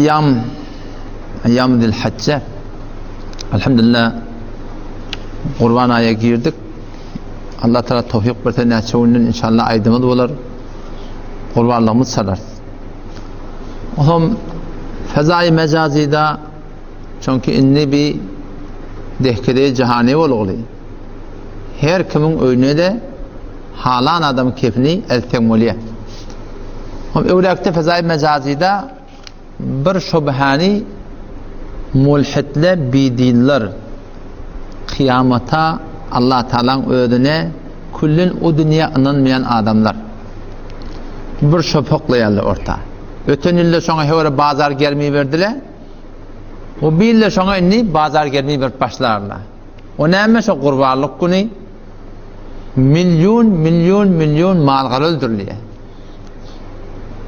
Eýýam Eýýam Zilhijje. Elhamdülillah Gurban aýa girdik. Allah Taala towfik berse näçe günden inşallah aýdymyz bolar. Gurbanlygymyz çalar. Ohm fezai mejazida çünki indi bir dehkede jahani bolugly. Her kimiň öýüne de halan adam kefini eltseň bolýar. Hom öwräkde fezai mejazida bir şubhany mulhidler, bidinler kyýamata Allah Taalaň özüne küllen o dünýä ynanmaýan adamlar bir şübhe oklaýarlar orta. Öten ýylda şoňa höwre bazar germi berdiler. Bu bir ýylda şoňa indi bazar germi berip başlarlar. O näme şo gurbanlyk güni million million million mal-gara öldürilýär.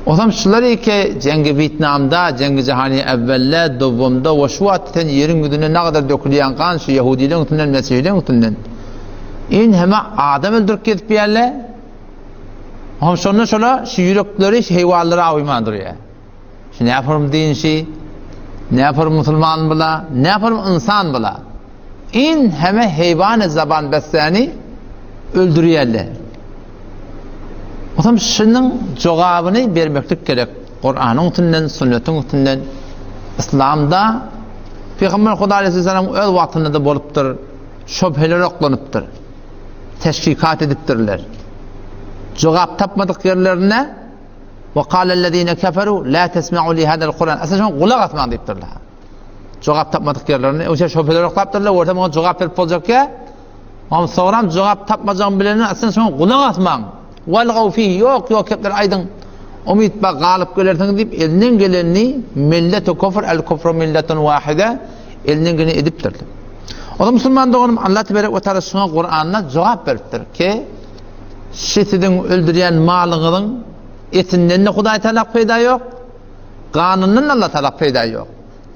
Osam şular eke Jengi Wýetnamda, Jengi Jahany Äwwelde, Dowwamda we şu wagt sen ýeriň ýüzünde nagadar dökülýän gan şu ýehudileň üstünden, mesihileň üstünden. In heme adam öldürip gezip ýärler. Hom şonda şola şu ýürekleri şu heýwanlara awýman durýar. Şu näform din şi, näform musulman bula, näform ynsan bula. In heme heýwany zaban bessäni öldürýärler. Otam şunuň jogabyny bermeklik gerek. Kuranyň üstünden, sünnetiň üstünden Islamda Pygamber Huda aleyhisselam öz wagtynda da bolupdyr, şübheler oklanypdyr. Teşkikat edipdirler. Jogap tapmadyk ýerlerinde Ve kâlellezîne keferû lâ tesme'û li hâzel Kur'an. Asla şoňa gulak asmaň diýipdirler. Jogap tapmadyk ýerlerini, o şöbheler oklapdyrlar, görse muňa jogap berip boljak ýa. Oňa soňram jogap tapmajagyny bilenden asla şoňa gulak asmaň. Welgaw fihi ýok, ýok gepler aýdyň. Umyt bar galyp gelersiňiz diýip elinden gelenini milletu kufr el kufru milletun wahide elinden geleni edipdirler. O zaman musulman doganym Allah tebarek we taala şoňa Kur'anda jogap beripdir ki Şi siziň öldürýän malyňyzyň etinden-de Hudaý Tagala peýda ýok, ganyndan-da Allah Tagala peýda ýok.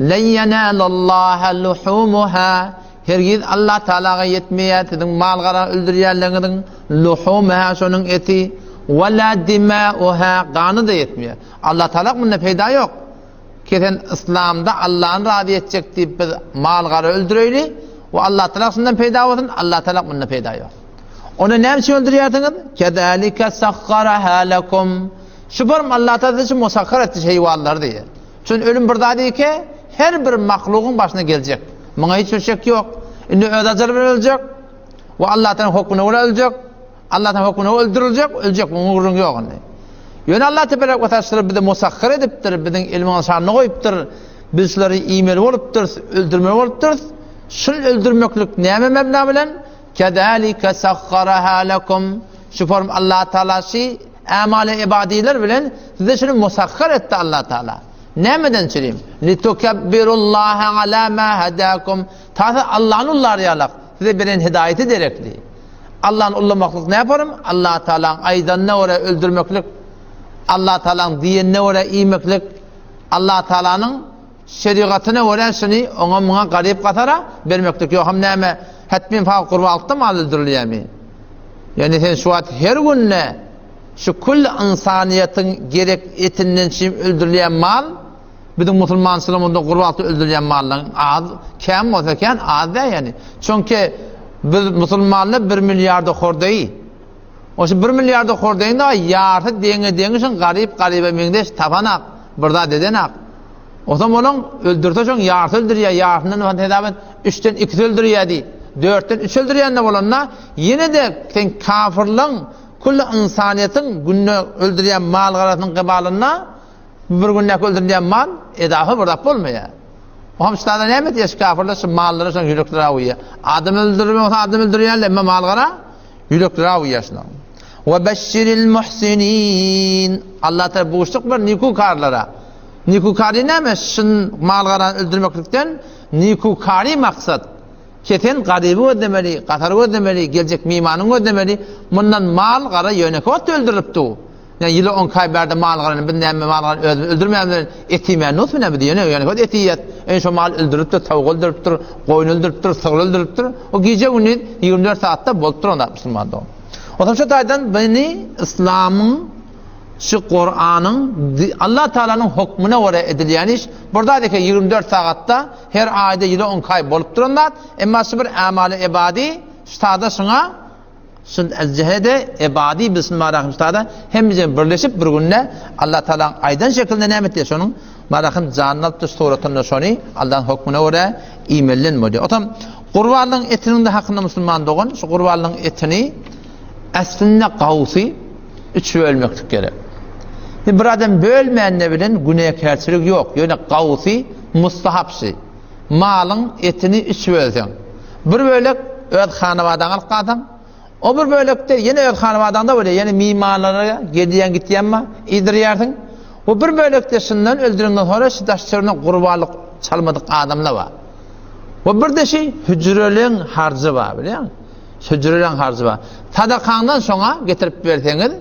Len ýenalallaha luhumuha Hergiz Allah Tagalaga ýetmeýär siziň mal-gara öldürýänleriňiziň luhumuha şonuň eti, we la dimauha gany-da ýetmeýär. Allah Tagala munda peýda ýok. Ki sen yslamda Allany razy etjek diýip biz mal-gara öldüreýli we Allah Tagala şundan peýda bolsun, Allah Tagala munda peýda ýok. Ony näme üçin öldürýärsiňiz? Kezalike sakharaha lekum. Şu form Allah Taala siz üçin musakhar etdi heýwanlary diýýär. Çünki ölüm bir zat eke, her bir mahlugyň başyna geljek. Muňa hiç bir şek ýok. Indi öz ajaly bilen öljek we Allah Taala hökmüne görä öljek. Allah Taala hökmüne görä öldüriljek, öljek. Muňa gürrüň ýok indi. Ýöne Allah tebarek we taala bizi musakhar edipdir, biziň elimiň aşagyna goýupdyr. Biz şulary iýmeli bolupdyrys, öldürmeli bolupdyrys. Şul öldürmeklik näme mebna bilen? Kezalike sakharaha lekum, şu form Allah Taala şi ämaly ebadiler bilen size şuny musahhar etdi Allah Taala. Nämeden çürim? Litukabbirullaha ala ma hadakum. Ta siz Allahny ullar ýalak, size beren hidaýeti derekli. Allahny ullamaklyk näme form? Allah Taalanyň aýdanyna görä öldürmeklik, Allah Taalanyň diýenine görä iýmeklik, Allah Taalanyň Şerigatyna görä şuny oňa muňa garyp gasara bermeklik ýok hem näme hetmin fakat gurbanlykda mal öldürilýärmi? Ýagny sen şu wagt her günde şu kül ynsanyýetiň gerek etinden çiým öldürilýän mal biziň musulmançylygymyzda gurbanlykda öldürilýän mallaryň az kän bolsa kän az däl ýagny. Çünki biz musulmanlar bir milliarda hordaýy. O şu bir milliarda hordaýyň da ýarysy deňe deňi şuň garyp garyba meňzeş tapanak bir zat edenak. Osam olaň öldürse şoň ýarysy öldürýär, ýarysyndan bolsa hesap et, üçden ikisi öldürýär diý. Dörtden üç öldürýän-de bolanda, ýene-de sen kafyrlaň, külli ynsanyýetiň günde öldürýän mal-garasynyň gybalynda bir gündäki öldürilýän mal edafa bir zat bolmaýar. Oňam şu taýda näme etýär şu kafyrlar şu mallara şoň ýürekleri awuýar. Adam öldürmek bolsa adam öldürýärler, emma mal-gara ýürekleri awuýar şunuň. We beşşiril muhsinin. Allah Taala buşluk ber nikukarlara. Nikukary näme? Şyn mal-garany öldürmeklikden nikukary maksat. Kesen garyby gözlemeli, gasary gözlemeli, geljek mimanyň gözlemeli. Mundan mal-gara ýönekeý wagtda öldürilip dur. Ýa ýyla on kaý bärde mal-garany biz näme mal-garany özümiz öldürmämiz bilen et iýmän nus bilen biz ýöne ýönekeý wagt et iýýäs. Ene şo mal öldürilipdir, towuk öldüripdir, goýun öldüripdir, sygyr öldüripdir. O gije-gündiz 24 sagatda bolup duran zat musulman dogan. Onsoň şu taýdan beni yslamyň. Şu Kuranyň Allah Taalanyň hukmuna görä edilýän iş. Bir zat eken 24 sagatda her aýda ýyla 12 aý bolup duran zat. Emma şu bir amaly ebadi ştada şuňa şu jehede ebadi bismillahirrahmanirrahim ştada hemmije birleşip bir günde Allah Taalanyň aýdan şeklinde näme etdi şonuň Malahym janyny alypdyr suratynda şony Allah'ın hukmuna görä iýmelinden bolýar. Otam gurbanlygyň etiniň de hakynda musulman dogan şu gurbanlygyň etini aslynda gawsy üç bölmeklik gerek. Bir adam bölmände bilen günäkärçilik ýok. Ýöne gawsy mustahapşy. Malyň etini üç bölseň. Bir bölek öz hanabadaňa alyp galsaň, O bir bölekde ýene öz hanabadaňda bolýar, ýene myhmanlara gelýän gitýänmi iýdirýärsiň. Bu bir bölekde şundan öldürenden soňra şu daş çöwrüne gurbanlyk çalmadyk adamlar bar. Bu bir de şu hüjreleň harjy bar, bilýäňmi? Hüjreleň harjy bar. Sadakaňdan şoňa getirip berseňiz,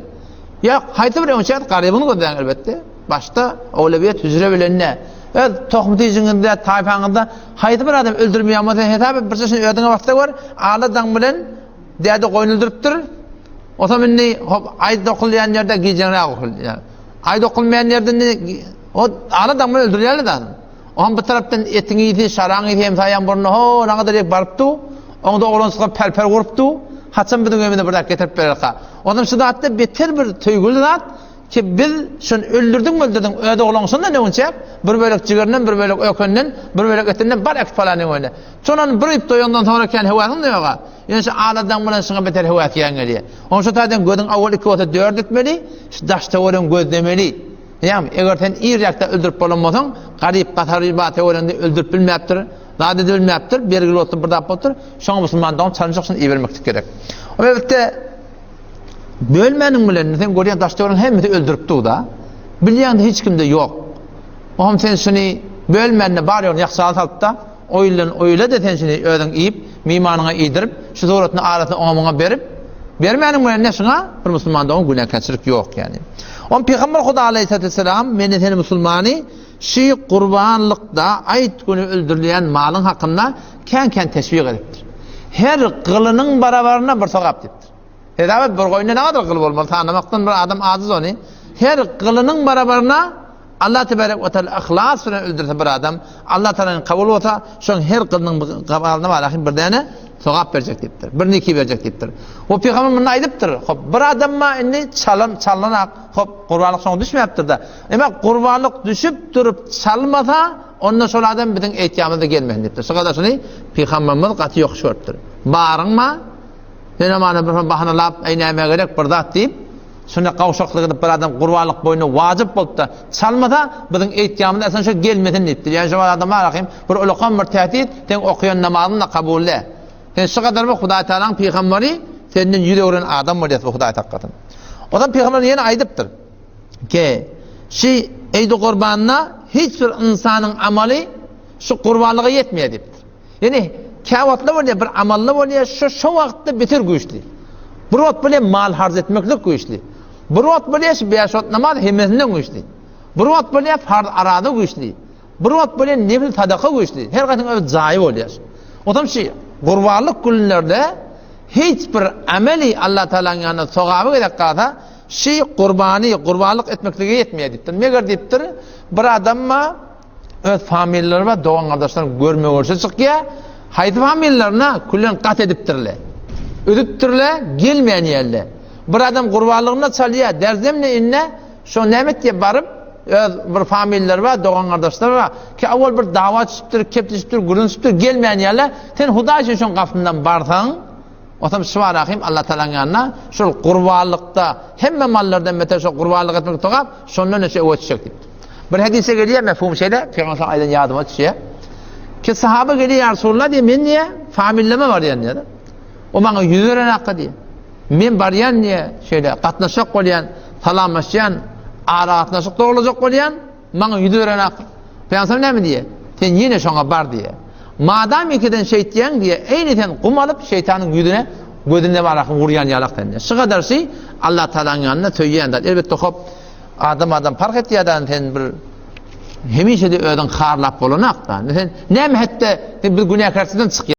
ýa haýsy bir öňçä garybyny gözläň elbetde. Başda owlabiyet hüjre bilen ne? Öz tohum tijiňizde, taýpaňyzda haýsy bir adam öldürmeýän bolsa hesap et, bir şunu özüňe basda gör, ala daň bilen däde goýun öldüripdir. Otam indi hop aý dokulýan ýerde gijeňräk okulýar. Aý dokulmaýan ýerde indi o ala daň bilen öldürýärler da. Oňam bir tarapdan etiň ýiti, şaraň ýiti hem saýan burnuna ho, naňa derek barypdy. Oňda oglan çykyp per-per urupdy. Haçan biziň öýümize bir zat getirip bererka. Onam şu zatda beter bir söýgüli zat ki biz şony öldürdiň öldürdiň öz ogluň şondan öňçäk bir bölek jigerinden bir bölek ökenden bir bölek etinden bar ekip falan öňüne. Şondan bir iýip doýandan soňra kän höwäsiň de ýoga. Ýöne şu aladan bilen şuňa beter höwäs ýan gelýär. Oň şu taýdan gözüň awal iki bolsa dört etmeli, şu daş töweregiň gözlemeli. Ýagny, eger sen ir ýakda öldürip bolan bolsaň, garyp gasar bar töwereginde öldürip bilmäpdir, zat edip bilmäpdir, bergili bolupdyr, bir zat bolupdyr, şoňa musulman dogan çalynjak şuny ibermeklik gerek. O elbetde bölmäniň bilen sen görýän daş töweregiň hemmesi öldürip dur-da. Bilýäň-de hiç kimde ýok. Oňam sen şuny bölmände bar ýogyny ýakjala salyp-da, o ýyldan o ýyla-da sen şuny özüň iýip, mimanyňa iýdirip, şu suratyny arasyny oňa-muňa berip, bermäniň bilen ne şuňa bir musulman dogan günäkärçilik ýok ýagny. Oň Pygamber Huda aleýhissalatu wesselam meni seni musulmany şy gurbanlykda aýt güni öldürilýän malyň hakynda kän-kän teşwik edipdir. Her gylynyň barabaryna bir sogap diýipdir. Hesap et bir goýunda nägadar gyl bolmaly sanamakdan bir adam ajiz ony. Her gylynyň barabaryna Allah tebarek we taala yhlas bilen öldürse bir adam, Allah taalanyň kabul bolsa, şoň her gylynyň gabalyna barahym bir däne sogap berjek diýipdir. Bir neki berjek diýipdir. O pygamber muny aýdypdyr. Hop, bir adam ma indi çalan, çalynan hop, gurbanlyk şoňa düşmäpdir-de. Emma gurbanlyk düşüp durup çalmasa, onda şol adam biziň eýtýamyzda gelmesin diýipdir. Şu gadar şuny pygamberimiz gaty ýokuş görüpdir. Baryň ma, sen amana bir bahanalap, eý näme gerek bir zat diýip, Şunda gawşaklyk edip bir adam gurbanlyk boýuna wajyp bolupda çalmasa, biziň eýtýamyz esen şo gelmesin diýipdir. Ýani şo adam barahym bir ulakan bir täsit, seň okaýan namazyň-da kabul däl. Sen şu gadar bir Hudaý Tagalaň pygamberi senden ýüz öwren adam bolýas bu Hudaý saklasyn. Ozal pygamber ýene aýdypdyr ki, şi Eýdi gurbanda hiç bir ynsanyň amaly şu gurbanlyga ýetmeýär diýipdir. Ýani käwagtlar bolýar bir amally bolýar, şo şo wagtda beter güýçli. Bir wagt bolýar mal harç etmeklik güýçli. Bir wagt bolýar şu bäş wagt namaz hemmesinden güýçli. Bir wagt bolýar farz araza güýçli. Bir wagt bolýar nefil sadaka güýçli. Her gaýsynyň öz jaýy bolýar. Otam şu gurbanlyk günlerde hiç bir ameli Allah Taalanyň ýanynda sogaby gerek galsa, şu gurbany gurbanlyk etmeklige ýetmeýär diýipdir. Meger diýipdir, bir adam öz familiýalary we dogan-gardaşlaryny görme-görşe çykýar. Haýsy familiýalaryna külen gat edipdirler. Üzüpdirler, gelmeýän ýerler. Bir adam gurbanlygyna çalýar, derzemne indi şo näme etýär baryp öz bir familiýalary bar, dogan-gardaşlary bar. Ki awal bir dawa düşüpdir, kep düşüpdir, gürrüň düşüpdir, gelmeýän ýerler. Sen Hudaý üçin şoň gapysyndan barsaň, Otam şybarahym Allah Tagalaň ýanyna şol gurbanlykda hemme mallardan beter şol gurbanlyk etmek sogap, şondan öçe öwe düşjek diýipdir. Bir hadise gelýär, mefhum şeýle, Pygamber sallallahu aýdan ýadyma düşýär. Ki sahaba gelýär, ýa Resulullah diýär, men diýär, familleme barýan diýär. O maňa ýüz beren hakka diýär. Men barýan diýär, şeýle gatnaşjak bolýan, salamlaşýan, ara gatnaşyk dogrulajak bolýan. Maňa ýüz berenak. Pygamber näme diýýär? Sen ýene şoňa bar diýýär. Madam ikiden şeýtýäň diýýär, eýni sen gum alyp şeýtanyň ýüzüne gözüne barakyň urýan ýalak sen diýýär. Şu gadar şy Allah Taalanyň ýanynda söýýän zat. Elbetde hop adam adam parh etýär da sen bir hemişe de özüň harlap bolanak da. Sen näme hetde sen bir günäkärçilikden çykýar.